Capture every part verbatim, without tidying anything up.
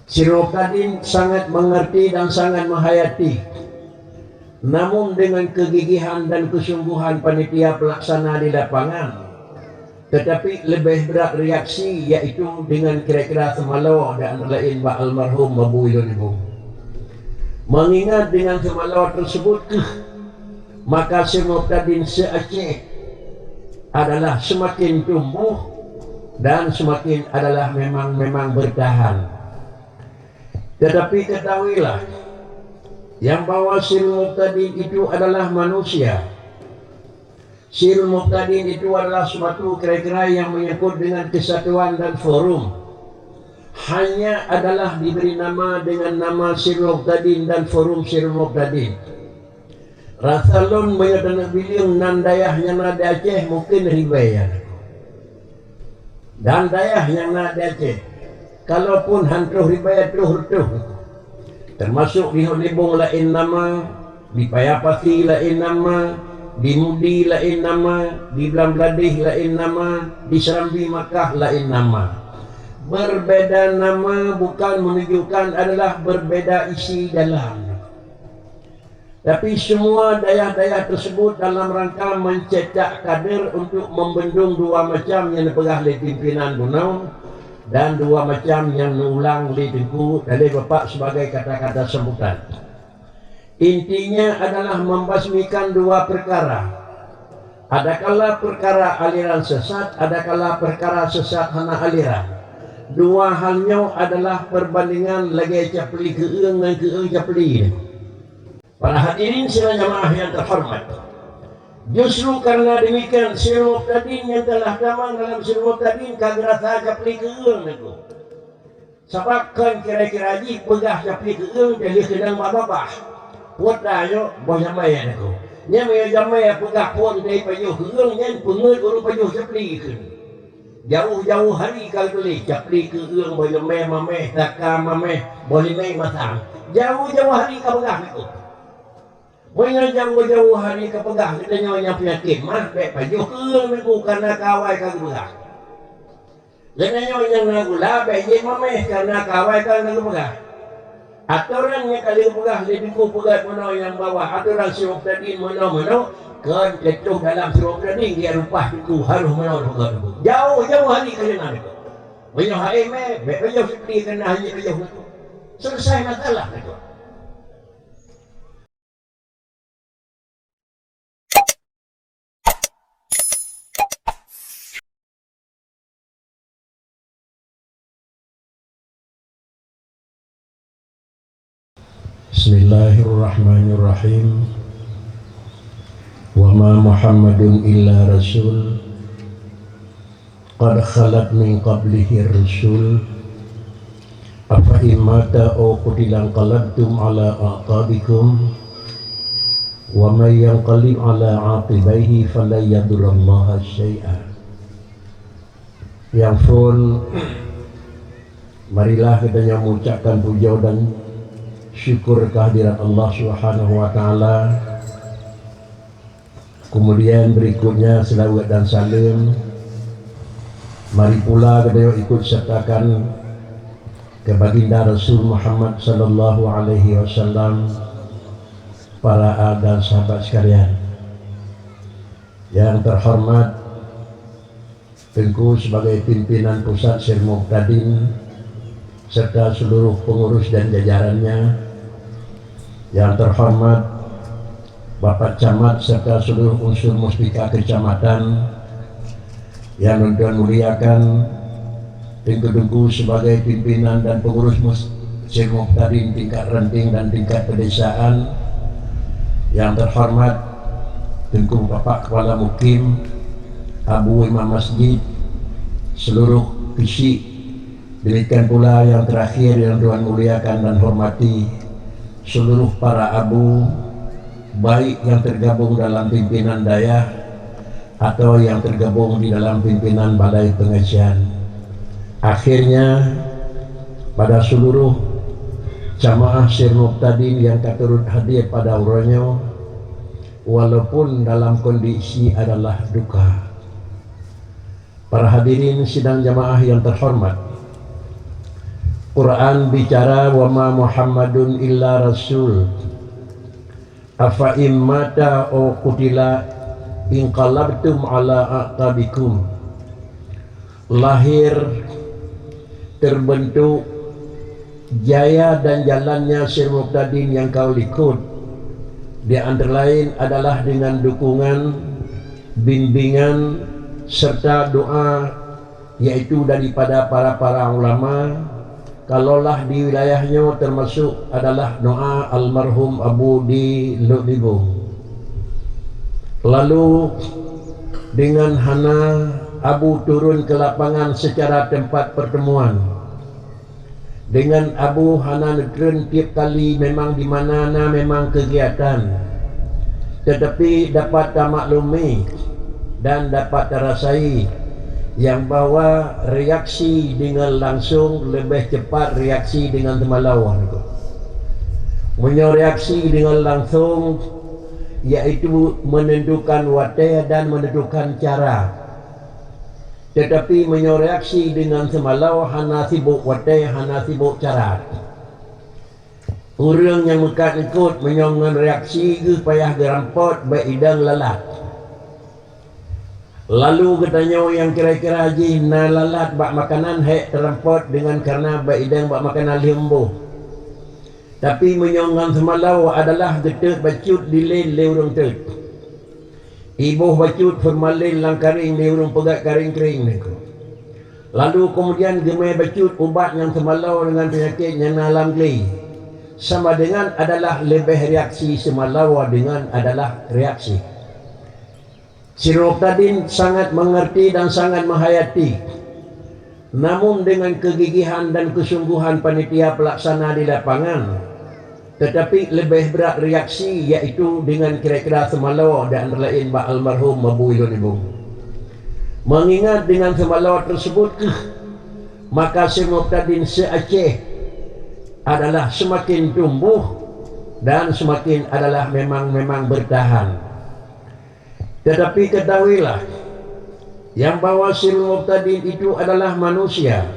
Syekh Muqtadin sangat mengerti dan sangat menghayati. Namun dengan kegigihan dan kesungguhan panitia pelaksana di lapangan, tetapi lebih berat reaksi, yaitu dengan kira-kira seumaloe dan laén bak almarhum Abu Ilon Ibong. Mengingat dengan seumaloe tersebut keuh, maka Syekh Muqtadin se-Aceh adalah semakin tumbuh dan semakin adalah memang, memang bertahan. Tetapi ketahuilah, yang bahwa Syekh Muqtadin itu adalah manusia. Syekh Muqtadin itu adalah suatu kira-kira yang menyangkut dengan kesatuan dan forum. Hanya adalah diberi nama dengan nama Syekh Muqtadin dan forum Syekh Muqtadin. Rasa lôn meunyoe taneuk bileueng nan dayah nyang na di Aceh mungken ribèe nyan. Dan dayah nyang na di Aceh, kalaupun han troh ribèe, troh reutôh. Teumasok di Hot Libong laén nama, di Paya Pasi laén nama, di Mudi laén nama, di Blang Bladeh laén nama, di Serambi Makkah laén nama. Berbeda nama bukan menunjukkan adalah berbeda isi dalam. Tapi semua dayah-dayah tersebut dalam rangka mencetak kader untuk membendung dua macam nyang neupeugah lé pimpinan bunoe dan dua macam nyang neuulang lé Teungku, lé Bapak sebagai kata-kata sambutan. Intinya adalah membasmikan dua perkara. Adakala perkara aliran sesat, adakala perkara sesat hana aliran. Dua hal nyoe adalah perbandingan lagèe capli keueung ngon keueung capli. Para hadirin sidang jamaah nyang teuhoreumat, justru kareuna demikian, Syekh Muqtadin nyang telah tamong dalam Syekh Muqtadin ka geurasa capli keueung nangku. Sabab kon kira-kira jih peugah capli keueung ka lheueh keunong babah. Peuet ayok boh jamèe nangku. Nyan meunyoe jamèe peugah phôn dari pajoh keueung, nyan peungeuet ureueng pajoh capli kheun. Jauh-jauh hari ka geutuléh, capli keueung boh jamèe mamèh, saka mamèh, boh limèe masang. Jauh-jauh hari ka peugah nangku. Meunyoe jauh-jauh hari ka peugah, geutanyoe nyang peunyakét mah, bèk pajoh keueung nangku, kareuna ka awai ka geupeugah. Geutanyoe nyang na gula, bèk jép mamèh, kareuna ka awai ka geupeugah. Atoran nyang ka lheueh geupeugah lé Teungku peugöt meunoe nyang bahwa atoran Syekh Muqtadin meunoe-meunoe, kon teutuh dalam Syekh Muqtadin, dia rupah Teungku harôh meunoe peugöt Teungku. Jauh-jauh hari ka deungon Teungku. Meunyoe hai mè, bèk pajoh sipli, kareuna hana pajoh nangku. Selesai masalah nangku. Bismillahirrahmanirrahim. Wa ma Muhammadun illa rasul. Qad khalat min qablihir rusul, afa in mata aw qutila inqalabtum ala aqabikum, wa may yanqalib ala aqibaihi falan yadurrallaha syai'a. Nyang phôn, marilah geutanyoe mengucapkan puja dan syukur kehadirat Allah Subhanahu wa Ta'ala. Kemudian berikutnya selawat dan salam. Mari pula geutanyoe ikut sertakan keu Baginda Rasul Muhammad sallallahu alaihi wasallam, para al dan sahabat sekalian. Yang terhormat Teungku sebagai pimpinan pusat Syekh Muqtadin serta seluruh pengurus dan jajarannya, yang terhormat Bapak Camat serta seluruh unsur muspika kecamatan, yang Tuhan muliakan, Teungku-teungku sebagai pimpinan dan pengurus mus-, Syekh Muqtadin tingkat ranting dan tingkat pedesaan, yang terhormat Teungku Bapak Kepala Mukim, Abu Imam Masjid, seluruh keuchik, demikian pula yang terakhir yang Tuhan muliakan dan hormati, seluruh para abu, baik yang tergabung dalam pimpinan dayah atau yang tergabung di dalam pimpinan balai pengajian. Akhirnya, pada seluruh jamaah Syekh Muqtadin yang ka turut hadir pada uroe nyoe, walaupun dalam kondisi adalah duka. Para hadirin sidang jamaah yang terhormat, Quran bicara, "Wa ma Muhammadun illa rasul. Afa in mata au qutila inqalabtum ala aqabikum." Lahir, terbentuk, jaya dan jalannya Sirul Muqtadin yang kau likot, di antara lain adalah dengan dukungan, bimbingan, serta doa, yaitu daripada para-para ulama. Kalaulah di wilayah nyoe, termasuk adalah doa almarhum Abu di Lhok Nibong. Lalu, dengan hana Abu turun ke lapangan secara tempat pertemuan, dengan Abu hana neutreun tiep kali memang di mana na memang kegiatan, tetapi dapat tamaklumi dan dapat tarasai nyang bahwa reaksi deungon langsong leubeh cepat reaksi deungon teumalao. Meunyoe reaksi deungon langsong, yaitu menentukan watée dan menentukan cara. Tetapi meunyoe reaksi deungon teumalao, hana sibok watée, hana sibok cara. Ureuëng nyang meukat eungkot meunyoe ngon reaksi geuh payah geurampot bék idong lalat. Lalu geutanyoe nyang kira-kira jih na lalat bak makanan hék teurampot deungon karna bék idong bak makanan lheueh meuboh. Tapi meunyoe ngon teumalao adalah geutot bacut dilén lé ureuëng tot. Iboh bacut formalin lam karéng lé ureuëng peugét karéng krieng niko. Lalu keumudian geumé bacut ubat nyang teumalao deungon peunyakét nyang na lam glé. Sama deungon adalah leubeh reaksi seumalao deungon adalah reaksi. Sirul Muqtadin sangat mengerti dan sangat menghayati. Namun dengan kegigihan dan kesungguhan panitia pelaksana di lapangan, tetapi leubeh brat reaksi, yaitu dengan kira-kira seumalao dan laén bak almarhum Abu Ilon Ibung. Mengingat dengan seumalao tersebut keuh, maka Sirul Muqtadin se-Aceh adalah semakin tumbuh dan semakin adalah memang, memang bertahan. Tetapi ketahuilah, yang bahwa Sirul Muqtadin itu adalah manusia.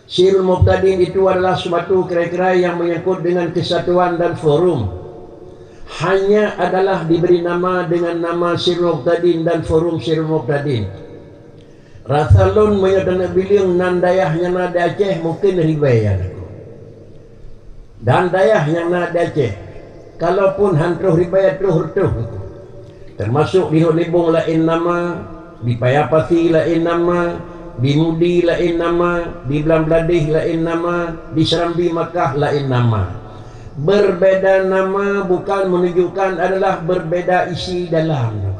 Sirul Muqtadin itu adalah suatu kira-kira yang menyangkut dengan kesatuan dan forum. Hanya adalah diberi nama dengan nama Sirul Muqtadin dan forum Sirul Muqtadin. Rasa lôn meunyoe taneuk bileueng nan dayah nyang na di Aceh mungken ribée nyan. Dan dayah nyang na di Aceh, kalaupun han troh ribée, troh reutôh, termasuk di Lhok Nibong laén nama, di Paya Pasi laén nama, di Mudi laén nama, di Blang Bladeh laén nama, di Serambi Makkah laén nama. Berbeda nama bukan menunjukkan adalah berbeda isi dalam.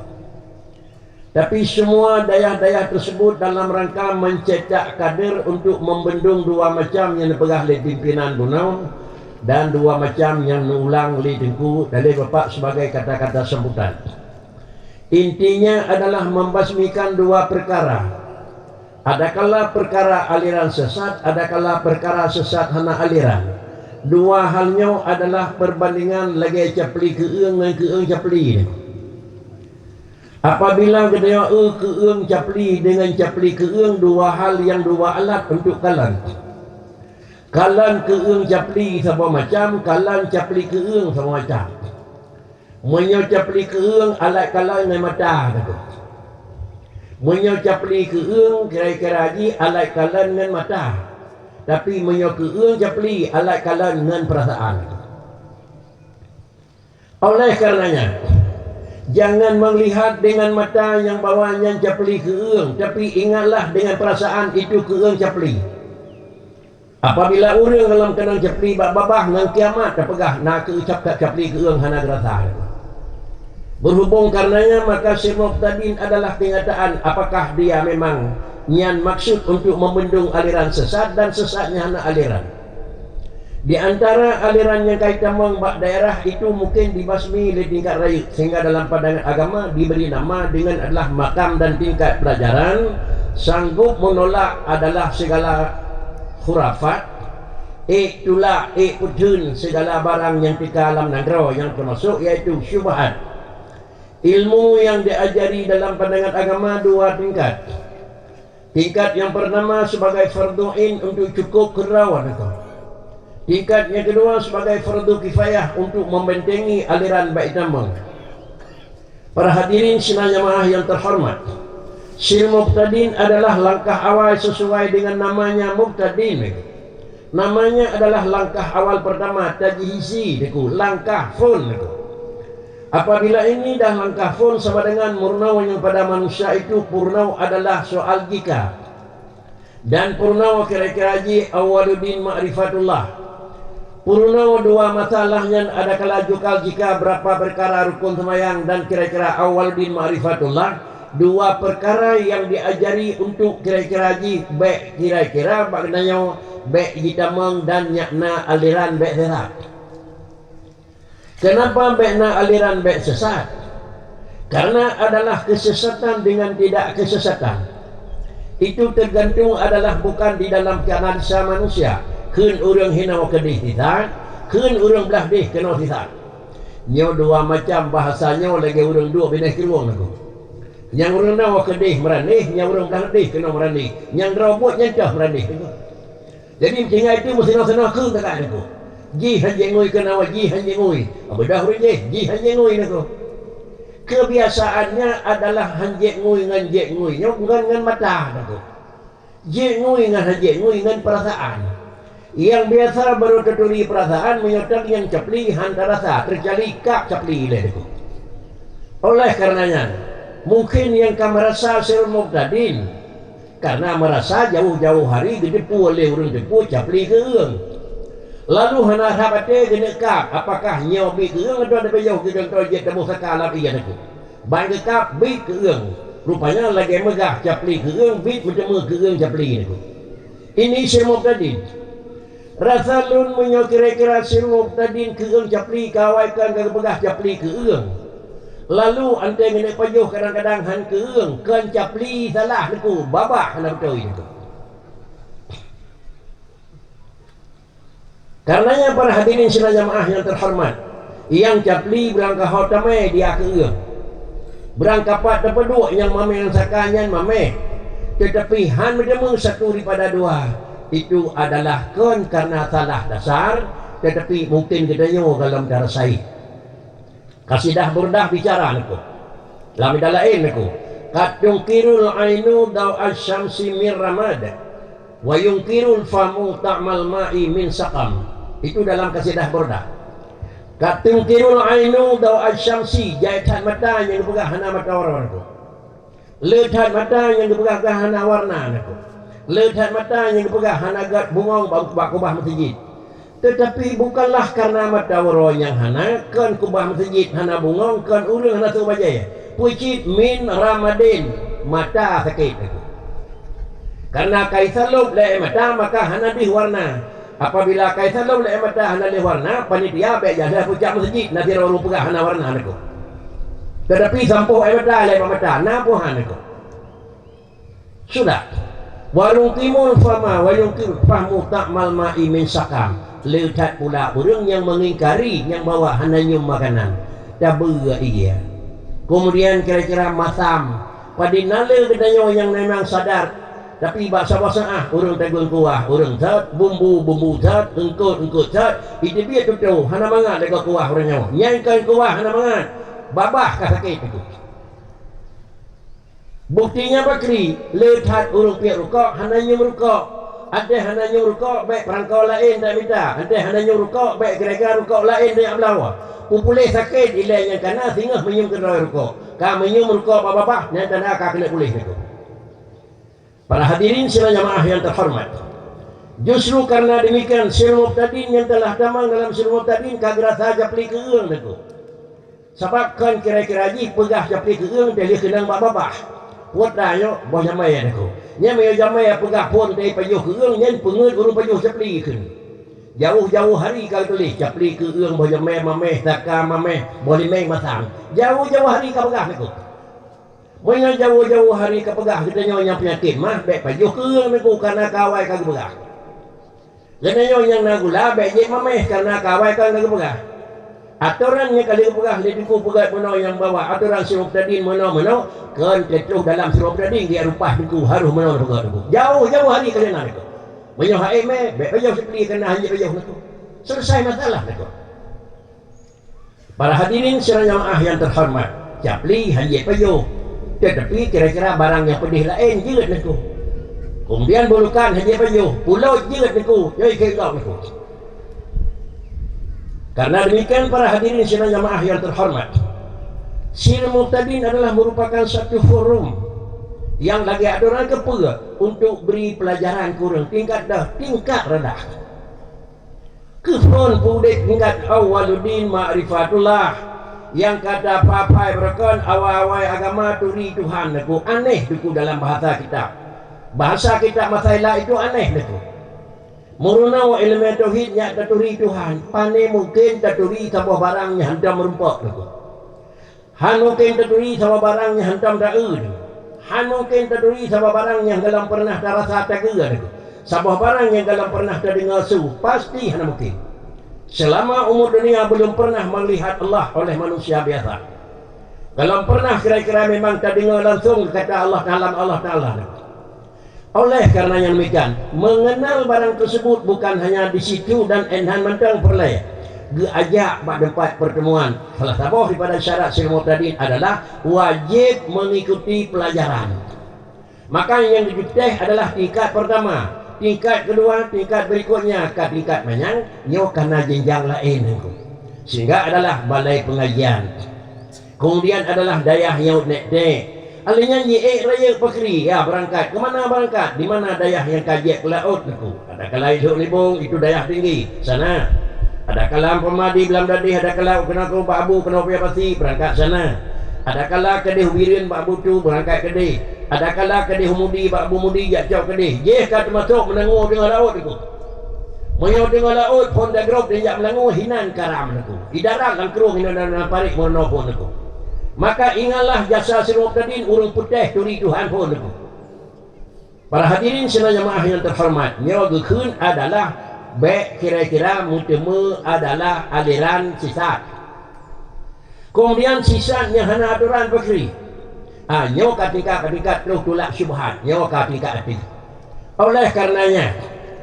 Tapi semua dayah-dayah tersebut dalam rangka mencetak kader untuk membendung dua macam nyang dipeugah lé pimpinan bunoe dan dua macam nyang neulang lé Teungku Daleh Bapak sebagai kata-kata sambutan. Intinya adalah membasmikan dua perkara. Adakala perkara aliran sesat, adakala perkara sesat hana aliran. Dua hal nyoe adalah perbandingan lagée capli keueung ngon keueung capli. Apabila geutanyoe eu keueung capli deungon capli keueung dua hal nyang dua alat untuk kalon. Kalon keueung capli saboh macam, kalon capli keueung saboh macam. Meunyoe capli keueung alat kalon ngon mata teuh. Meunyoe capli keueung kira-kira jih alat kalon ngon mata. Tapi meunyoe keueung capli alat kalon ngon peurasaan. Oleh karenanya, jangan melihat dengan mata nyang bahwa nyan capli keueung, tapi ingatlah dengan perasaan itu keueung capli. Apabila ureuëng lam keunong capli bak babah ngon kiamat tapeugah na keu cap-, capli keueung hana geurasa. Berhubung karenanya, maka Sirul Muqtadin adalah kenyataan apakah dia memang nyan maksud untuk membendung aliran sesat dan sesatnya hana aliran. Di antara aliran nyang ka itamong bak daerah itu mungkin dibasmi lé tingkat rayeuk, sehingga dalam pandangan agama diberi nama dengan adalah makam dan tingkat pelajaran, sanggup menolak adalah segala khurafat, ék tulak, ék peutheun segala barang nyang teuka lam nanggroe nyang termasuk yaitu syubhat. Ilmu nyang diajari dalam pandangan agama dua tingkat. Tingkat nyang pertama sebagai fardu ain untuk cukup keudroe nanggroe. Tingkat nyang keudua sebagai fardu kifayah untuk membentengi aliran bak itamong. Para hadirin sidang jamaah yang terhormat, silmubtadin adalah langkah awai sesuai dengan namanya mubtadin. Namanya adalah langkah awal pertama tajhizi, langkah phon. Apabila ini dah langkah phon sama dengan meurunoe nyang pada manusia itu, peurunoe adalah soal jika. Dan peurunoe kira-kira jih awaluddin ma'rifatullah. Peurunoe dua masalah nyan adakala jukal jika beurapa peukara rukon seumayang dan kira-kira awaluddin ma'rifatullah, dua peukara nyang diajari untuk kira-kira jih bék kira-kira bak geutanyoe bék jitamong dan nyak na aliran bék sesat. Kenapa bék na aliran bék sesat? Karena adalah kesesatan dengan tidak kesesatan. Itu tergantung adalah bukan di dalam analisa manusia. Kheun ureuëng hinoe keudeh sisat, kheun ureuëng blah deh keunoe sisat. Nyoe dua macam bahasa nyoe lagée ureuëng duek binéh keurueng nanggroe. Nyang ureuëng noe keudeh meuranéh, nyang ureuëng blah deh keunoe meuranéh. Nyang droe buet nyan toh meuranéh nanggroe. Jadi, tinggai itu meusinong-sinong kheun takai nanggroe. Jih hanjeuet ngui keunoe, jih hanjeuet ngui. Beudôh ureuëng jih, jih hanjeuet ngui nanggroe. Kebiasaannya adalah hanjeuet ngui ngon jeuet ngui. Nyoe ngon, ngon mata nanggroe. Jeuet ngui ngon hanjeuet ngui ngon perasaan. Nyang biasa baru teuturi perasaan meunyoe teuk nyang capli han tarasa, teukecuali kab capli ilée nanggroe. Oleh karena nyan, mungkin nyang ka meurasa silmubtadin, karena meurasa jauh-jauh hari geuteupeue lé ureuëng teupeue capli keueueng. Lalu hana rhab até geuneuk kab, apakah nyoe bit keueueng atawa leubeh jauh geugantoe jeuet taboh saka lam ié nanggroe. Ban geukab bit keueueng. Rupanya lagée meugah capli keueueng bit meuteumé keueueng capli nanggroe. Ini silmubtadin. Rasa lôn meunyoe kira-kira silmubtadin keueueng capli ka awai kon ka geupeugah capli keueueng. Lalu anté geuneuk pajoh kadang-kadang han keueueng, kon capli salah nanggroe, babah hana beutôi nanggroe. Karenanya para hadirin sidang jamaah yang terhormat, nyang capli beurangkaho tamé dia keueueng. Beurangkapat tapeuduek nyang mamé ngon saka nyan mamé, teutapi han meuteumé satu daripada dua. Itu adalah kon karena salah dasar, teutapi mungkin geutanyoe gohlom tarasai. Kasidah Burdah bicara nanggroe. Lam idah laén nanggroe, "Qad tunkirul ainu dau asy-syamsi mir ramad, wa yunkirul famu ta'mal ma'i min saqam." Itu dalam kasidah Burdah. "Qad tunkirul ainu dau asy-syamsi," jai that mata nyang geupeugah hana mata uroe nanggroe. Le that mata nyang geupeugah-peugah hana warna nanggroe. Le that mata nyang geupeugah hana gét bungong bak, bak kubah meuseujid. Teutapi bukanlah karena mata uroe nyang hana, kon kubah meuseujid hana bungong, kon ureuëng hana sôk bajée. Peue cit min ramadin, mata sakét nanggroe. Karena ka isalôb lé mata, maka hana deuh warna. Apabila ka isalôb lé mata hana lé warna, panitia bék jadah pucak meuseujid na sidroe ureuëng peugah hana warna nanggroe. Teutapi sampôh ai mata lé bak mata, na peue han nanggroe. Sudah. "Wa yunkirul fama, wa yunkirul fahmu ta'mal ma'i min saqam." Le that pula ureuëng nyang mengingkari nyang bahwa hana nyium makanan, tabeue ié. Kemudian kira-kira masam, padum na le geutanyoe nyang memang sadar, tapi bak saboh saát ureuëng tageuen kuah, ureuëng that, bumbu, bumbu that, eungkôt, eungkôt that, iteubiet tutoe, hana mangat lé goe kuah ureuëng nyoe. Nyang kon kuah hana mangat, babah ka sakét nanggroe. Buktinya pakri, le that ureuëng piep rukok hana nyium rukok. Anté hana nyium rukok, bék peurangko laén tamita. Anté hana nyium rukok, bék kira-kira rukok laén tajak bloe. Peue puléh sakét ilée nyang kana singoh meunyium keudroe rukok. Ka meunyium rukok babah-babah, nyan tanda ka keuneuk puléh nanggroe. Para hadirin sidang jamaah yang terhormat, justru karena demikian, silmubtadin nyang telah tamong dalam silmubtadin ka geurasa capli keueueng nanggroe. Sabab kon kira-kira jih peugah capli keueueng dilée keunong bak babah. Peuet tanyoe boh jamé nanggroe. Nyan meunyoe jamé peugah phon teuh pajoh keueueng, nyan peungeuet ureuëng pajoh capli kheun. Jauh-jauh hari ka geutuléh capli keueueng, boh jamé maméh, saka maméh, boh limeng masam. Jauh-jauh hari ka peugah nanggroe. Meunyoe jauh-jauh hari ka peugah geutanyoe nyang peunyakét mah, bék pajoh keueueng nanggroe kana ka awai ka geupeugah. Geutanyoe nyang na gula bék jieb maméh kana ka awai ka geupeugah. Atoran nyang ka lheueh geupeugah lé Teungku peugét meunoe nyang bahwa atoran Sirot Mubtadin meunoe-meunoe, kon teutroh dalam Sirot Mubtadin geujak reupah Teungku harôh meunoe peugét Teungku. Jauh-jauh hari ka lheueh na Teungku. Meunyoe hana mé, bèk pajoh Capli, kareuna hana jeuet pajoh Teungku. Selesai masalah Teungku. Para hadirin sidang jamaah nyang teuhoreumat, Capli hana jeuet pajoh, teutapi kira-kira barang nyang peudeh laén jeuet Teungku. Keumudian bulukan hana jeuet pajoh, pulôt jeuet Teungku, nyoe keu gob Teungku. Karena demikian, para hadirin sidang jamaah yang terhormat, Sirot Mubtadin adalah merupakan satu forum yang lagèe atoran keupeue untuk beri pelajaran keu ureueng tingkat dah, tingkat rendah. Keuphon peudeh tingkat Awwaluddin Ma'rifatullah, nyang ka tapeuphai beureukan awai-awai agama turi Tuhan Teungku, aneh Teungku dalam bahasa kitab. Bahasa kitab Masaila itu aneh Teungku. Meurunoe ileumèe tauhid nyak taturi Tuhan, pane mungken taturi saboh barang nyang hantom meurumpok Teungku. Hana mungken taturi saboh barang nyang hantom taeu Teungku. Hana mungken taturi saboh barang nyang golom peureunah tarasa tageue Teungku. Saboh barang nyang golom peureunah tadeungoe su, pasti hana mungken. Seulama umu dunia belum pernah meulihat Allah oleh manusia biasa. Golom pernah kira-kira memang tadeungoe langsong kata Allah Taala, Allah Taala Teungku. Oleh karena nyang demikian, mengenal barang tersebut bukan hanya di situ dan enhan mantong peureulèe, geuajak bak teumpat pertemuan. Salah saboh daripada syarat Sirot Mubtadin adalah wajéb mengikuti pelajaran. Maka nyang geujutéh adalah tingkat pertama, tingkat kedua, tingkat berikutnya ka tingkat manyang, nyoe ka na jenjang laén Teungku. Sehingga adalah balai pengajian. Kemudian adalah dayah nyang nek-nek. Alèh nyan jiék rayeuk pakri, ya, beurangkat. Keu mana beurangkat? Di mana dayah nyang ka jiék keu laôt Teungku? Adakala di Lhok Libong, itu dayah tinggi, sana. Adakala Pamadi Beulam Dadeh, adakala u keunoe bak Abu keunoe Paya Pasi, beurangkat sana. Adakala keudeh u Bireuen bak Abu Tu, beurangkat keudeh. Adakala keudeh u Mudi bak Abu Mudi, jak cok keudeh. Jéh ka teumasok meunangoe teungoh laôt Teungku. Meunyoe teungoh laôt phon dagrob dan jak meunangoe, hinan karam Teungku. Di darat lam krueng hinan dan lam parit meurunoe phon Teungku. Maka ingatlah jasa Sirot Mubtadin ureueng putéh turi Tuhan phon Teungku. Para hadirin sidang jamaah nyang teuhoreumat, nyoe geukheun adalah bèk kira-kira meuteumé adalah aliran sisat. Keumudian sisat nyang hana atoran pakri. Ah, nyoe ka tingkat-tingkat troh tulak syubhat, nyoe ka tingkat até. Oleh karenanya,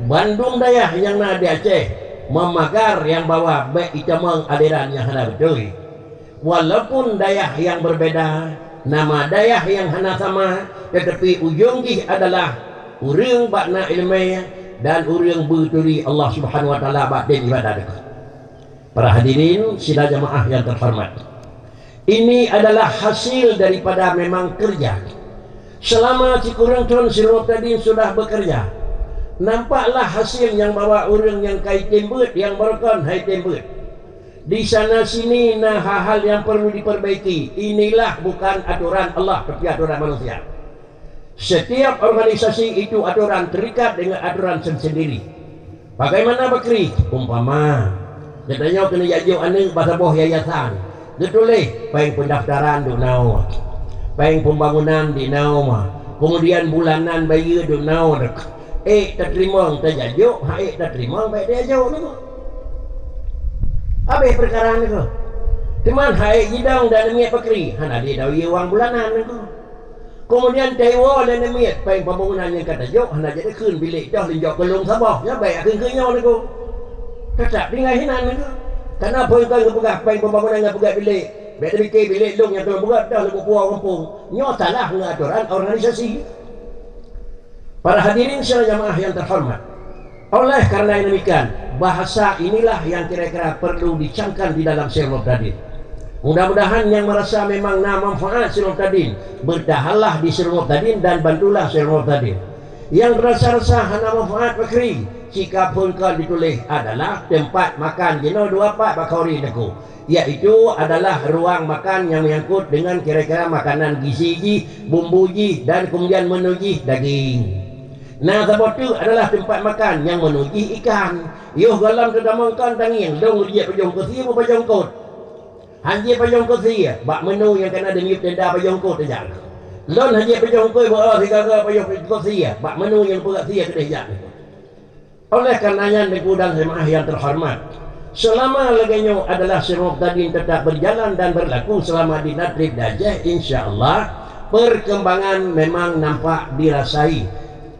bandum dayah nyang na di Aceh meumagar nyang bahwa bèk itamong aliran nyang hana beutôi. Walaupun dayah nyang berbeda, nama dayah nyang hana sama, teutapi ujong jih adalah ureueng bak na ileumèe dan ureueng beuturi Allah Subhanahu wa Taala bak tem ibadat. Para hadirin sidang jamaah nyang teuhoreumat, ini adalah hasil daripada memang kerja. Selama sikureueng thon Sirot Mubtadin sudah bekerja, nampaklah hasil nyang bahwa ureueng nyang ka item beuet nyang beureukan hai tem beuet. Di sana sini na hal-hal yang perlu diperbaiki. Inilah bukan aturan Allah, tapi aturan manusia. Setiap organisasi itu aturan terikat dengan aturan sendiri. Bagaimana bakri? Umpama, geutanyoe keuneuk jak jok aneuk bak saboh yayasan, geutuléh péng pendaftaran duek na, péng pembangunan di na, kemudian bulanan bayeue duek na. Ék tateurimong tajak jok, han ék tateurimong bèk tajak jok Teungku. Habéh peukara Teungku. Teuma han ék jidong dan miet bakri, hana lé tabayeue wang bulanan Teungku. Keumudian taiwoe lé miet péng pembangunan nyang ka tajok, hana jeuet kheun bilék toh linjok keu lôn saboh, nyan bèk kheun keu nyoe Teungku. Teutap tinggai hinan Teungku. Kana peue nyang geupeugah péng pembangunan nyang peugah bilék, bèk tapike bilék lôn nyang keu lôn peugah toh lôn puwoe gampông. Nyoe salah ngon aturan organisasi. Para hadirin sidang jamaah yang terhormat, oleh karena demikian, bahasa inilah yang kira-kira perlu dicamkan di dalam Sirot Mubtadin. Mudah-mudahan yang merasa memang na manfaat Sirot Mubtadin, bertahanlah di Sirot Mubtadin dan bantulah Sirot Mubtadin. Yang rasa-rasa hana manfaat pakri, cika phon ka dituléh adalah tempat makan jinoe dua pat bak khauri Teungku. Yaitu adalah ruang makan nyang menyangkut dengan kira-kira makanan gizi jih, bumbu jih, dan kemudian menu jih daging. Na saboh teuk adalah teumpat makan nyang menu jih ikan. Yoh gohlom teutamong kon tangieng, lôn jeuet pajoh keusie beu pajoh eungkôt. Han jeuet pajoh keusie, bak menu nyang kana dimiyueb tenda pajoh eungkôt tajak. Lôn han jeuet pajoh eungkôt beu sigaga pajoh keusie, bak menu nyang peugah sie keudeh jak. Oleh karena nyan, Teungku dan jemaah yang terhormat, Selama lagée nyoe adalah Syekh Muqtadin tetap berjalan dan berlaku selama di Natrib di Aceh, insya Allah perkembangan memang nampak dirasai.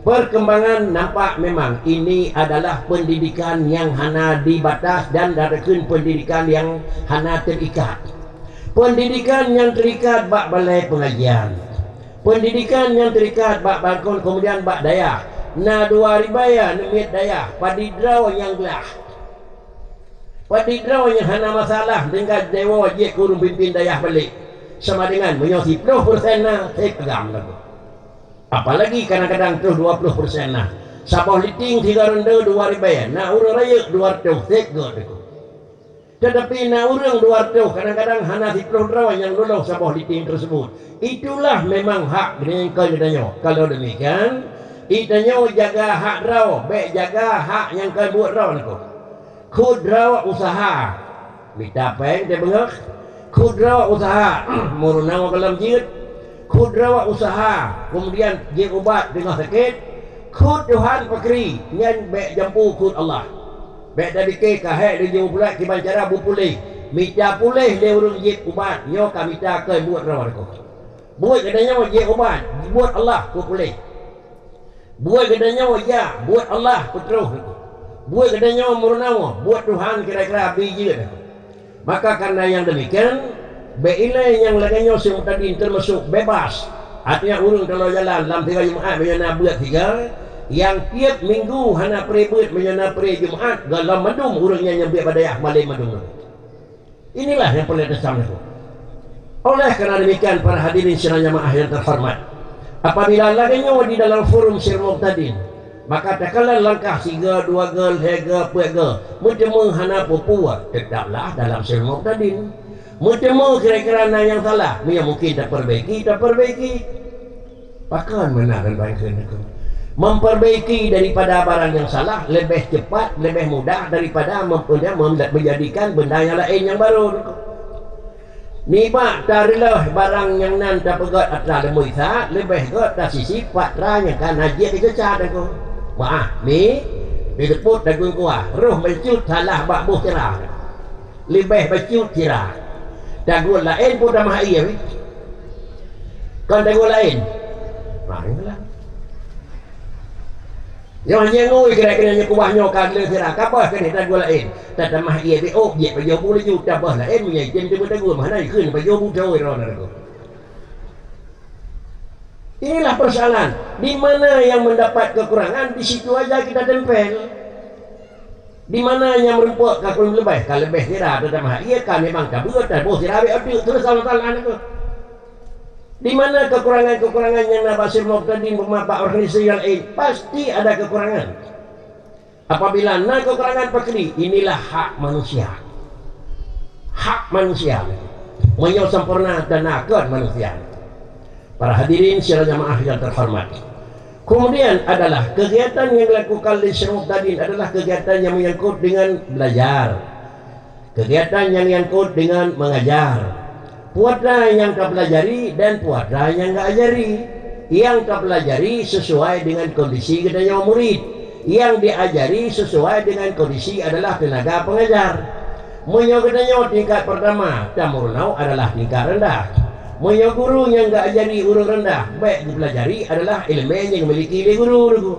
Perkembangan nampak memang ini adalah pendidikan yang hana dibatas dan dikheun pendidikan yang hana terikat. Pendidikan yang terikat bak balai pengajian. Pendidikan yang terikat bak bangkon kemudian bak dayah. Na dua ribaya neumiet dayah, padidroe nyang glah. Padidroe nyang hana masalah tinggai dewa jeuet keu ureuëng pimpin dayah balek. Sama dengan meunyoe siploh persen na, sép agam lagoe. Apalagi kadang-kadang troh dua ploh persen na. Saboh liting tiga ronde dua ribaya, na ureuëng rayeuk dua ratus, sép gét lagoe. Tetapi na ureuëng dua ratus, kadang-kadang hana siploh droe nyang lulus saboh liting tersebut. Itulah memang hak geutanyoe. Kalau demikian, geutanyoe jaga hak droe, bék jaga hak nyang ka buet droe lagoe. Khuet droe usaha, mita péng teubeungöh. Khuet droe usaha, meurunoe gohlom jeuet. Khuet droe usaha, kemudian jiubat teungoh sakét. Khuet Tuhan pakri, nyan bék jampu khuet Allah. Bék tapike ka hék laju puléh kiban cara beupuléh. Mita puléh lé ureuëng jieb ubat, nyoe ka mita keu buet droe lagoe. Buet geutanyoe jieb ubat, buet Allah peupuléh. Buet geutanyoe ya, buet Allah peutroh lagoe. Buet geutanyoe meurunoe, buet Tuhan kira-kira bi jeuet lagoe. Maka karena nyang demikian, bék ilée nyang lagée nyoe Syekh Muqtadin termasuk bebas. Artinya ureuëng kalau jalan lam tiga Jumaat meunyoe na buet tiga, nyang tieb minggu hana pré buet meunyoe na pré Jumaat, gohlom mandum ureuëng nyan nyang buet bak dayah malém mandum. Inilah yang perlu disampaikan. Oleh karena demikian, para hadirin sidang jamaah yang terhormat, apabila lagée nyoe di dalam forum Syekh Muqtadin, maka takalon langkah siga, dua ga, lhée ga, peuet ga, meuteumé hana peue-peue, tetaplah dalam Syekh Muqtadin. Meuteumé kira-kira na nyang salah, meunyoe mungkin taperbaiki, taperbaiki. Pakon meunan ban kheun aku. Memperbaiki daripada barang yang salah lebih cepat, lebih mudah daripada mem-, mem-, menjadikan benda yang lain yang baru. Nibak tareuloh barang nyang nan tapeugét atra leumui sa, leubeh gét tasisip patra nyang ka na jeuet keu ceucat aku. Maah, mi, disebut dagun kuah, roh meucut salah bak boh sira. Leubeh bacut sira. Dagun laén pun tamah ie, mi. Kon dagun laén. Nah, inilah. Nyoe nyang ngui kira-kira nyoe kubah nyoe ka gleh sira, ka bah keuneuk tagoe laén. Tatamah ie biôk, jeuet pajoh bu laju, tabah laén meunyoe item teuma tagoe, meuhana ikheun pajoh bu tawoe droe na lagoe. Inilah persoalan. Di mana yang mendapat kekurangan, di situ aja kita tempel. Di mana nyang meurumpok ka kureueng leubeh, ka leubeh sira tatamah ie, ka memang tabeue, taboh sira bek oteuk, terus sama-sama lagoe. Di mana kekurangan-kekurangan nyang na bak Syekh Muqtadin, bak organisasi nyang laén, pasti ada kekurangan. Apabila na kekurangan pakri, inilah hak manusia. Hak manusia. Meunyoe sempurna dan na kon manusia. Para hadirin sidang jamaah yang terhormat. Kemudian adalah kegiatan yang dilakukan oleh Syekh Muqtadin adalah kegiatan yang menyangkut dengan belajar. Kegiatan nyang nyangkot dengan mengajar. Peue atra nyang tapelajari dan peue atra nyang geuajari. Nyang tapelajari sesuai dengan kondisi geutanyoe murid. Nyang diajari sesuai dengan kondisi adalah tenaga pengajar. Meunyoe geutanyoe tingkat pertama, tameurunoe adalah tingkat rendah. Meunyoe guru nyang geuajari ureuëng rendah, bék geupelajari adalah iéleumé nyang geumiliki lé guru.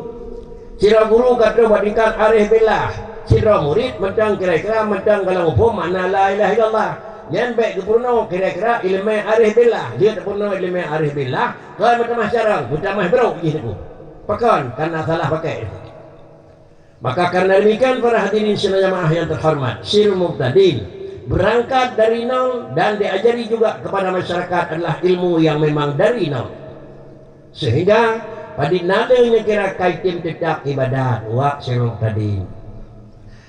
Sidroe guru ka troh bak tingkat arif billah, sidroe murid mantong kira-kira mantong golom muphom makna la ilaha illallah. Nyan bék geupeurunoe kira-kira iéleumé arif billah, jeuet peurunoe iéleumé arif billah, kon meutamah carông, meutamah brok jih teungku. Pakon? Karena salah pakai. Maka karena demikian, para hadirin sidang jamaah yang terhormat, Syekh Muqtadin berangkat dari nol dan diajari juga kepada masyarakat adalah ilmu yang memang dari nol. Sehingga padit na lé nyang kira ka item teutap ibadat, wak Syekh Muqtadin.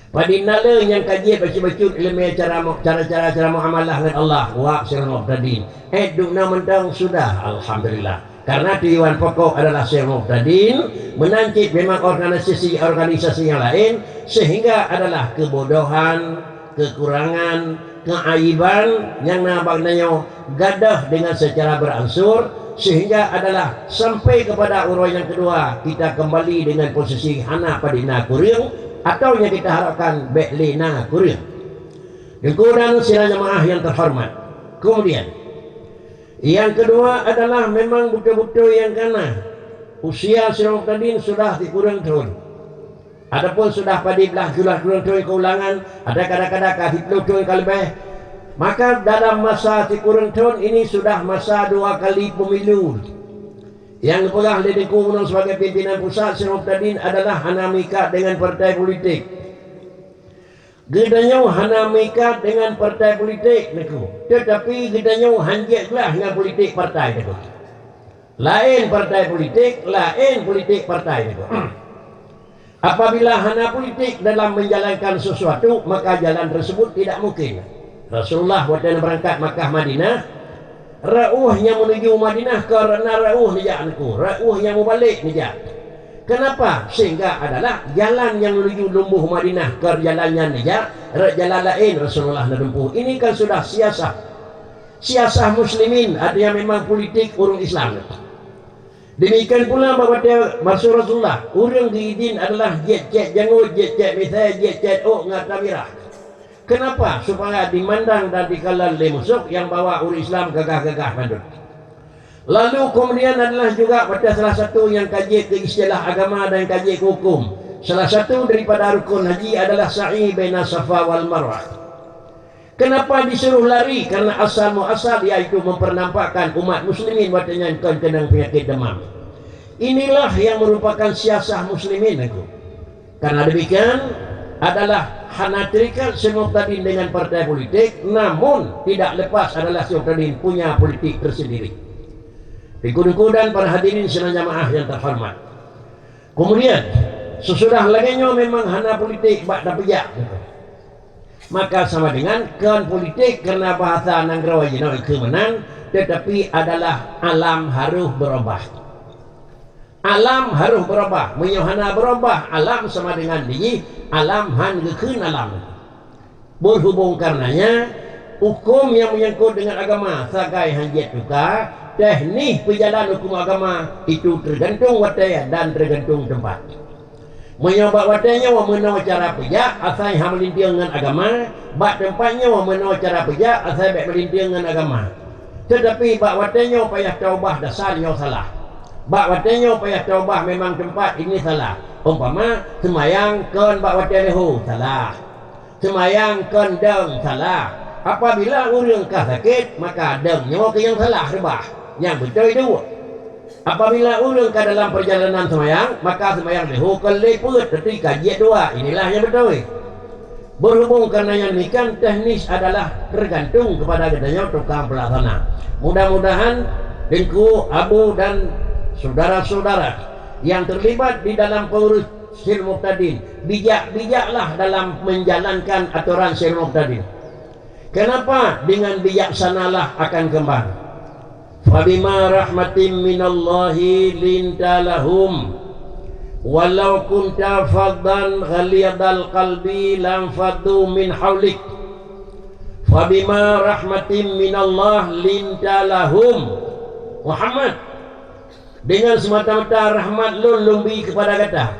Padit na lé nyang ka jeuet bacut-bacut iéleumé cara mu-, cara-cara, cara muamalah ngon Allah, wak Syekh Muqtadin. Eh, dum na mantong sudah, alhamdulillah. Karena tujuan pokok adalah Syekh Muqtadin, meunan cit memang organisasi-organisasi nyang laén, sehingga adalah kebodohan, kekurangan, keaiban nyang na bak tanyoe gadôh dengan secara berangsur, sehingga adalah sampai kepada uroe nyang kedua kita kembali dengan posisi hana padit na kureueng, atau nyang kita harapkan bék lé na kureueng. Teungku dan sidang jamaah yang terhormat. Kemudian, yang kedua adalah memang beutôi-beutôi nyang kana usia Syekh Muqtadin sudah sikureueng thon. Adapun sudah padub blaih sikureueng thon keulangan, ada kadang-kadang ka siplôh thon ka leubeh. Maka dalam masa sikureueng thon ini sudah masa dua kali pemilu. Nyang geupeugah lé Teungku Gubernur sebagai pimpinan pusat Syekh Muqtadin adalah hana meuikat dengan partai politik. Geutanyoe hana meuikat dengan partai politik, Teungku. Teutapi geutanyoe hanjeuet glah ngon politik partai, Teungku. Laén partai politik, laén politik partai, Teungku. Apabila hana politik dalam menjalankan sesuatu, maka jalan tersebut tidak mungkin. Rasulullah watée na beurangkat Makkah Madinah, rot ueh nyang menuju Madinah kon rot na rot ueh neujak, Teungku, rot ueh nyang mubalek neujak. Kenapa? Sehingga adalah jalan nyang menuju lumbôh Madinah kon jalan nyan neujak, rot jalan laén Rasulullah neutempuh. Ini kan sudah siasah. Siasah muslimin, artinya memang politik ureuëng Islam. Demikian pula bak watée masa Rasulullah, ureuëng geuidin adalah jiet cét jangut, jiet cét misée, jiet cét ôk ngon atra mirah. Kenapa? Supaya dimandang dan dikalon lé musoh nyang bahwa ureuëng Islam gagah-gagah mandum. Lalu kemudian adalah juga pada salah satu nyang ka jeuet keu istilah agama dan ka jeuet keu hukum. Salah satu daripada rukun haji adalah sa'i baina Safa wal Marwah. Kenapa disuruh lari? Karena asal muasal yaitu mempernampakkan umat muslimin watée nyan kon keunong penyakit demam. Inilah yang merupakan siasah muslimin, Teungku. Karena demikian adalah hana terikat Syekh Muqtadin dengan partai politik, namun tidak lepas adalah Syekh Muqtadin punya politik tersendiri. Teungku-teungku dan para hadirin sidang jamaah yang terhormat. Kemudian, sesudah lagée nyoe memang hana politik bak tapeujak. Maka sama dengan kon politik karena bahasa nanggroe jinoe keu meunan, tetapi adalah alam harus berubah. Alam harus berubah. Meunyoe hana berubah alam, sama dengan dijih alam han geukheun alam. Berhubung karenanya, hukum yang menyangkut dengan agama sagai han jeuet tuka, teknis peujalan hukum agama itu tergantung watée dan tergantung tempat. Meunyoe bak watée nyoe meunoe cara peujak asai hana meulinteung ngon agama, bak teumpat nyoe meunoe cara peujak asai bék meulinteung ngon agama. Teutapi bak watée nyoe payah taubah dasar nyoe salah. Bak watée nyoe payah taubah memang teumpat ini salah. Umpama, seumayang kon bak watée leuhô, salah. Seumayang kon dong, salah. Apabila ureuëng ka sakét, maka dong nyoe keuh nyang salah reubah. Nyang beutôi duek. Apabila ureuëng ka dalam perjalanan seumayang, maka seumayang leuhô kon lé peuet, teuti ka jeuet dua. Inilah nyang beutôi. Berhubung karena nyan demikian, teknis adalah tergantung kepada geutanyoe tukang pelaksana. Mudah-mudahan Teungku, Abu, dan saudara-saudara yang terlibat di dalam pengurus Syekh Muqtadin, bijak-bijaklah dalam menjalankan aturan Syekh Muqtadin. Kenapa? Dengan bijaksanalah akan kembang. Fabima rahmatim minallahi linta lahum, walau kunta faddan ghalidhal qalbi lam faddu min haulik. Fabima rahmatim minallah linta lahum. Muhammad, dengan semata-mata rahmat lôn lôn bri kepada gata.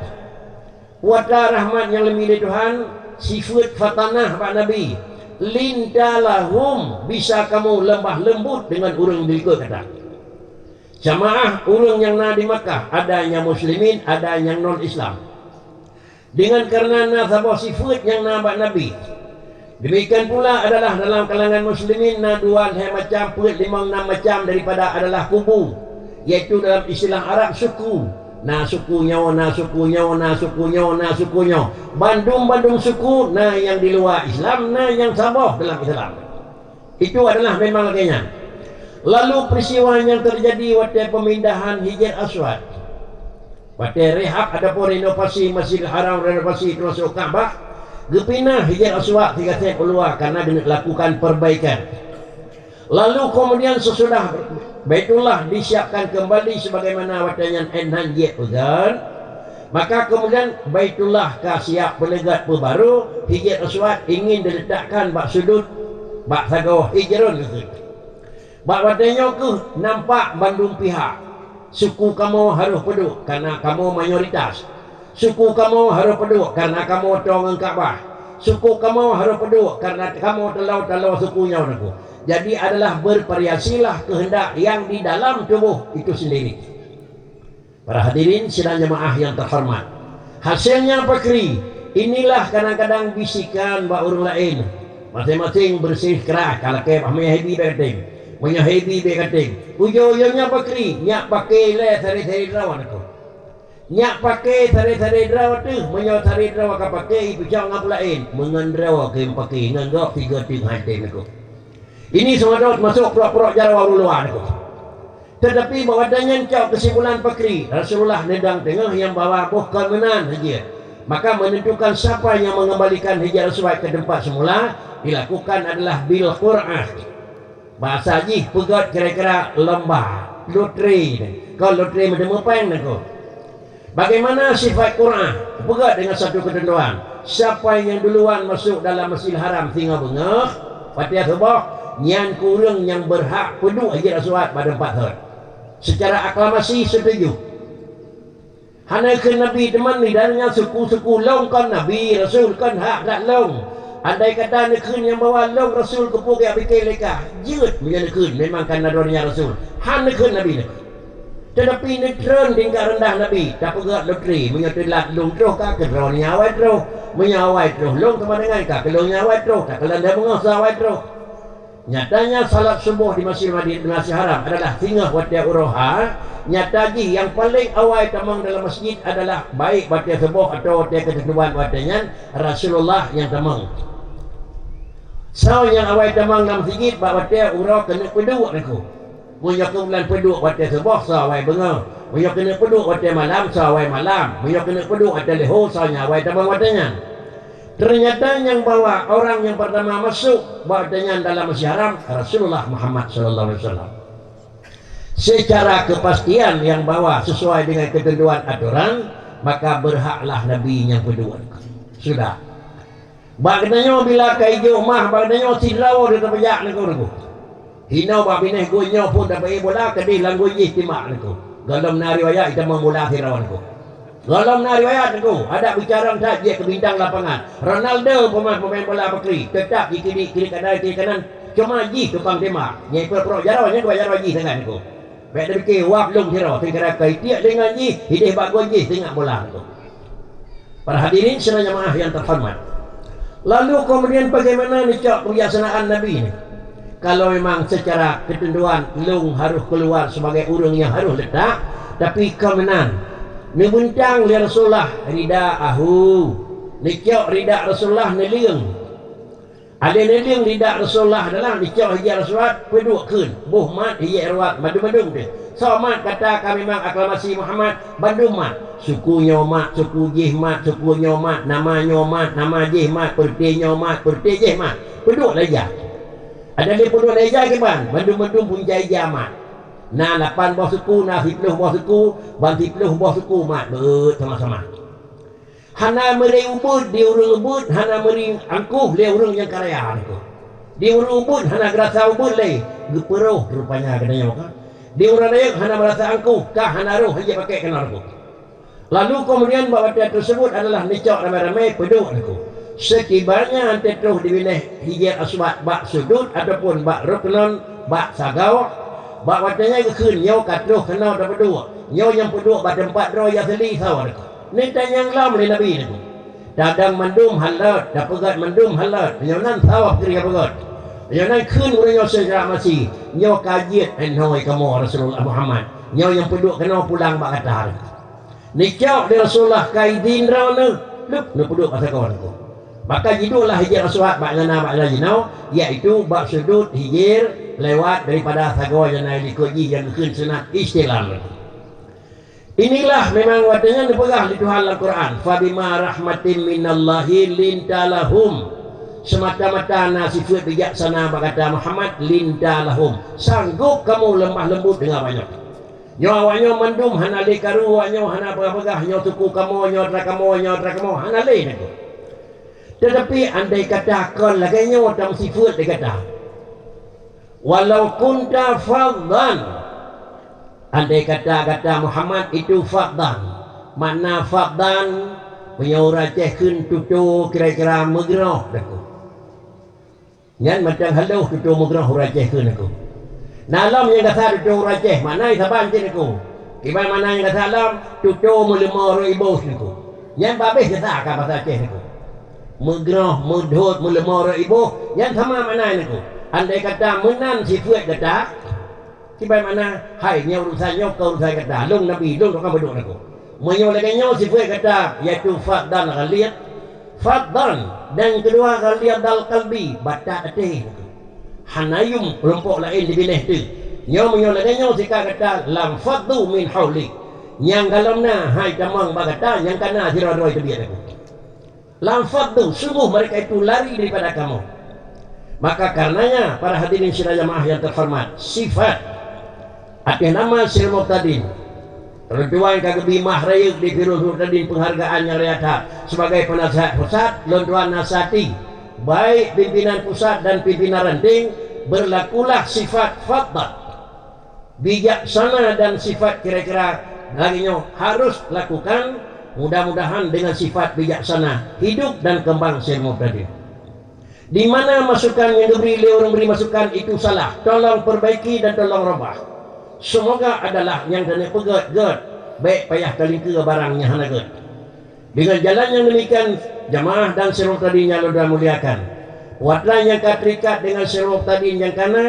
Kuasa rahmat nyang leumbih lé Tuhan, sifeuet fatanah bak Nabi, linta lahum, bisa kamoe leumbah leumbut deungon ureuëng dilikot gata. Jamaah ureuëng nyang na di Makkah, ada nyang muslimin, ada nyang non-Islam. Dengan karena na saboh sifeuet nyang na bak Nabi. Demikian pula adalah dalam kalangan muslimin na dua lhée macam, peuet, limong, nam macam daripada adalah kubu, yaitu dalam istilah Arab suku. Na suku nyoe, na suku nyoe, na suku nyoe, na suku nyoe. Bandum-bandum suku na nyang di luwa Islam, na nyang saboh dalam Islam. Itu adalah memang lagée nyan. Lalu peristiwa nyang terjadi watée pemindahan Hijir Aswad. Watée rehab ataupun renovasi Masjidil Haram, renovasi termasuk Ka'bah, geupinah Hijir Aswad sigaséh u luwa karena geuneuk lakukan perbaikan. Lalu kemudian sesudah Baitullah disiapkan kembali sebagaimana watée nyan ék nan jeuet peugét, maka kemudian Baitullah ka siap peuleugét peubaru, Hijir Aswad ingin diletakkan bak sudut, bak sagoe Hijrun geukheun. Bak watée nyoe keuh nampak bandum pihak. Suku kamoe harôh peuduek, karena kamoe mayoritas. Suku kamoe harôh peuduek, karena kamoe toe ngon Ka'bah. Suku kamoe harôh peuduek, karena kamoe talo-talo suku nyoe, Teungku. Jadi, adalah bervariasilah kehendak yang di dalam tubuh itu sendiri. Para hadirin sidang jemaah yang terhormat. Hasilnya pakri, inilah kadang-kadang bisikan bak ureuëng laén. Maséng-maséng beureuséh keurah, ka lakée bah meunyoe hebi bék katéng. Meunyoe hebi bék katéng. Ujoe-ujoe nyan pakri, nyak paké lé saré-saré droe, Teungku. Nyak paké saré-saré droe teuh, meunyoe saré droe ka paké, ipeucok ngon peue laén, meungon droe keu paké, ngon gob sigoe teuk hai tem, Teungku. Ini seudot masôk purok-purok jaroe ureuëng luwa, Teungku. Teutapi bak watée nyan cok keusimpulan pakri, Rasulullah neudong teungoh nyang bahwa boh kon meunan hijir. Maka menentukan siapa yang mengembalikan Hajar Aswad ke tempat semula dilakukan adalah bil qur'ah. Bahasa jih peugét kira-kira lomba, lotre. Kon lotre meuteumé péng, Teungku. Bagaimana sifat qur'ah? Peugét dengan satu ketentuan. Siapa yang duluan masuk dalam Masjidil Haram singoh beungoh, watée suboh, nyan keuh ureuëng nyang berhak peuduek Hajar Aswad bak teumpat thon. Secara aklamasi setuju. Hana kheun Nabi teuma, di dalam suku-suku lôn kon Nabi, Rasul kon hak that lôn. Andai kata neukheun nyang bahwa lôn Rasul keupeue geujak pike lé kah, jeuet meunyoe neukheun memang ka na droeneuh Rasul. Hana kheun Nabi nyan. Teutapi neutreun tingkat reundah Nabi, tapeugét lotre, meunyoe teulat lôn troh ka keu droeneuh awai troh, meunyoe awai troh lôn teuma deungon ka keu lôn awai troh, takalon dan beungoh sa awai troh. Nyatanya salat suboh di Masjid Madin-, Masjid Haram adalah singoh watée uroe ha, nyata jih nyang paleng awai tamong dalam masjid adalah baik watée suboh atawa watée keuteuntuan watée nyan Rasulullah nyang tamong. Soe nyang awai tamong lam masjid bak watée uroe keuneuk peuduek, Teungku. Meunyoe keu bulan peuduek watée suboh, soe awai beungoh. Meunyoe keuneuk peuduek watée malam, soe awai malam. Meunyoe keuneuk peuduek watée leuhô, soe nyang awai tamong watée nyan. Ternyata nyang bahwa orang yang pertama masuk bak watée nyan dalam Masjid Haram, Rasulullah Muhammad sallallahu alaihi wasallam. Secara kepastian nyang bahwa sesuai dengan ketentuan aturan, maka berhaklah Nabi nyang peuduek. Sudah. Bak geutanyoe bila ka ijok mah, bak geutanyoe sidroe teupeujak, Teungku, Teungku. Hinoe bak binéh gôn nyoe phon tapeuék bola, keudeh lam gôn jih timak, Teungku. Gohlom na riwayat itamong bola sidroe, Teungku. Gohlom na riwayat, Teungku, adak bicara that jeuet keu bintang lapangan. Ronaldo peumain-peumain bola pakri, teutap jikeudiek kiri kanan, kiri kanan, cuma jih tukang tembak. Nyang pura-pura jaroe, nyan dua jaroe jih sangat, Teungku. Bék tapike wab lôn sidroe, seukarang ka itiek lé ngon jih, ideh bak gôn jih singat bola, Teungku. Para hadirin sidang jamaah yang terhormat. Lalu kemudian bagaimana nicok kebijaksanaan Nabi ni? Kalau memang secara ketentuan lôn harus keluar sebagai ureuëng nyang harus letak, tapi kon meunan. Neubeuntang lé Rasulullah ridaahu. Nicok rida Rasulullah neuleueng. Alèh neuleueng rida Rasulullah adalah nicok Hajar Aswad peuduek kheun, boh mat, hijab Aswad, mandum-mandum teuh. Soe mat kata ka memang aklamasi Muhammad, bandum mat. Suku nyoe mat, suku jéh mat, suku nyoe mat, nama nyoe mat, nama jéh mat, peureuté nyoe mat, peureuté jéh mat. Peuduek lé ija. Adak lé peuduek lé ija kiban, bandum-bandum punca ija mat. Na lapan boh suku, na siplôh boh suku, ban siplôh boh suku mat, beuet sama-sama. Hana meuri ubeuet di ureuëng ubeuet, hana meuri angkoh lé ureuëng nyang ka raya nyan. Di ureuëng ubeuet hana geurasa ubeuet lé, geupeurôh rupanya geutanyoe ka. Di ureuëng rayeuk hana meurasa angkoh, ka hana rôh hana jipakék keunoe nangkoh. Lalu keumudian bak watée teusebut adalah nicok ramé-ramé peuduek nangkoh. Seutibanya watée troh di binéh Hajar Aswad bak sudut ataupun bak ruknon, bak sagoe, bak watée nyan geukheun nyoe ka troh keunoe tapeuduek, nyoe nyang peuduek bak teumpat droe nyang seuli sawa nangkoh. Neutanyong lom lé Nabi nangkoh. Tadong mandum hán lôt, tapeugét mandum hán lôt. Meunyoe nan sawa peukri ka peugét. Meunyoe nan kheun ureuëng nyoe secara masi, nyoe ka jeuet, eh, hôi kamoe Rasulullah Muhammad. Nyoe nyang peuduek keunoe pulang bak gata. Nicok lé Rasulullah ka idhin droeneuh, lheueh neupeuduek bak sagoe nangkoh. Maka jiduek lah Hajar Aswad bak nyang na bak jinoe, yaitu bak sudut Hajar lewat daripada sagoe nyang na likot jih nyang geukheun sunat istilam nangkoh. Inilah memang watée nyan neupeugah lé Tuhan lam Quran, "Fabima rahmatim minallahi linta lahum." Semata-mata na sifeuet bijaksana bak gata Muhammad, linta lahum. Sanggob kamoe lemah lembut deungon awaknyoe. Nyoe awaknyoe mandum hana lé karu, awaknyoe hana peugah-peugah, nyoe suku kamoe, nyoe atra kamoe, nyoe atra kamoe, hana lé nangkoh. Teutapi andai kata kon lagée nyoe tameusifeuet lé gata, "Walau kunta faddan," andai kata gata Muhammad itu faddan, makna faddan Meunyoe ureuëng Aceh kheun tutoe kira-kira meugroh lakoe. Nyan mantong halôh tutoe meugroh ureuëng Aceh kheun lakoe. Na lom nyang gata tutoe ureuëng Aceh, makna saban cit lakoe. Kiban makna nyang gata lom, tutoe meuleumo rot iboh lakoe. Nyan babeh gata ka basa Aceh lakoe. Meugroh, meudhôt, meuleumo rot iboh, nyan sama makna lakoe. Andai kata meunan sifeuet gata, kiban makna, hai, nyoe urusan nyoe kon urusan gata, lôn nabi, lôn tukang peuduek lakoe. Meunyoe lagée nyoe sifeuet gata, yaitu faddan ghalidh, faddan, dan keudua ghalidhal qalbi, batat até. Hana yuem keulompok laén dibinéh teuk. Nyoe meunyoe lagée nyoe sikap gata, lanfaddu min haulik. Nyang galom na hai tamong bak gata, nyang kana sidroe-droe teubiet lakoe. Lanfaddu, sungguh mereka itu lari daripada kamu. Maka karenanya, para hadirin sidang jamaah yang terhormat, sifat ateueh nama Sirul Mubtadin, lôn tuan ka geubi mah rayeuk di Sirul Mubtadin penghargaan nyang raya that. Sebagai penasihat pusat, lôn tuan nasihati, baik pimpinan pusat dan pimpinan ranting, berlakulah sifat faddan. Bijaksana dan sifat kira-kira lagée nyoe harus lakukan, mudah-mudahan dengan sifat bijaksana hidup dan kembang Sirul Mubtadin. Di mana masukan nyang geubri lé ureuëng bri masukan itu salah, tolong perbaiki dan tolong robah. Semoga adalah nyang taneuk peugét gét, bék payah talingkeue barang nyang hana gét. Dengan jalan nyang demikian, jamaah dan Sirul Mubtadin nyang lôn muliakan, watée nyang ka terikat dengan Sirul Mubtadin nyang kana,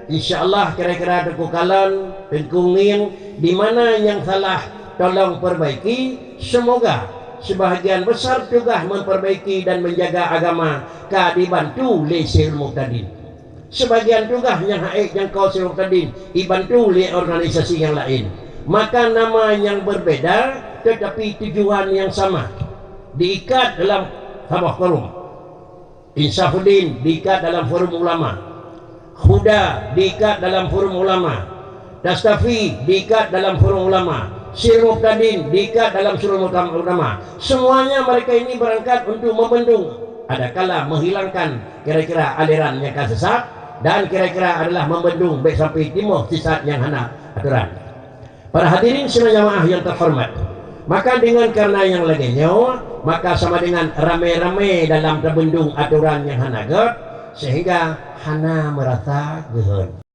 insya Allah kira-kira Teungku Kalon, Teungku Ngieng, di mana nyang salah tolong perbaiki. Semoga sebahagian besar tugas memperbaiki dan menjaga agama ka dibantu lé Sirul Mubtadin. Sebagian tugas nyang hak ék jangkau Sirul Mubtadin ibantu lé organisasi nyang laén. Maka nama nyang berbeda, tetapi tujuan nyang sama. Diikat dalam saboh forum. Insafuddin diikat dalam forum ulama. Huda diikat dalam forum ulama. Tastafi diikat dalam forum ulama. Sirul Mubtadin diikat dalam Sirul Mubtam-, ulama. Semuanya mereka ini berangkat untuk membendung, adakala menghilangkan kira-kira aliran nyang ka sesat, dan kira-kira adalah membendung bék sampai timoh sisat nyang hana aturan. Para hadirin sidang jamaah yang terhormat, maka dengan karena yang lagée nyoe, maka sama dengan ramé-ramé dalam teubendung aturan nyang hana gét, sehingga hana meurasa geuhon.